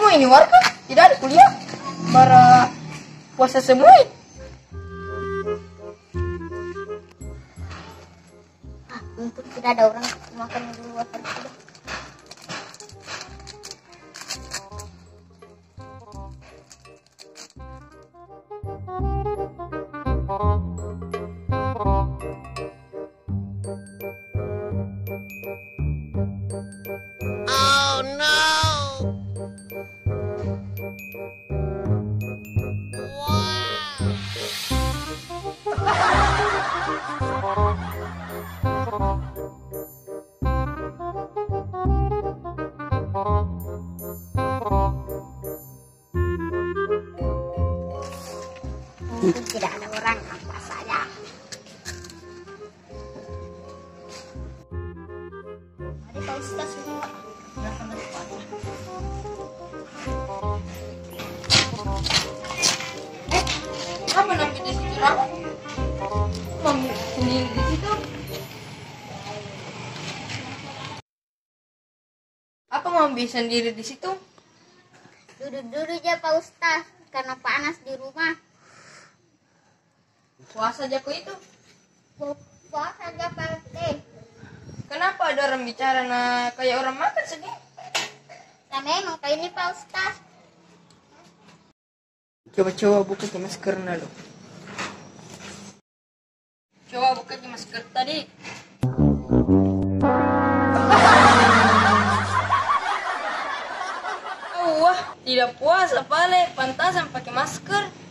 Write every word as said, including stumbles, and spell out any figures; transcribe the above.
Ini warga tidak ada kuliah, bara puasa semua. Ah, untung tidak ada orang, makan dulu wafer sudah. Untung tidak ada orang, apa saja. Mari, Pak Ustaz, semua. Eh, apa namanya di situ, Ram? Mami sendiri di situ. Apa mau bikin sendiri di situ? Duduk dulu aja, Pak Ustaz, karena panas di rumah. Puasa aja kok itu. Pu- Puasa aja, Pak R T. Kenapa ada orang bicara na kayak orang makan sedih? Nah, memang kayak ini, Pak Ustaz. Coba-coba buka ke masker na lo. Coba buka ke masker tadi. Wah, tidak puasa pale, pantasan pakai masker.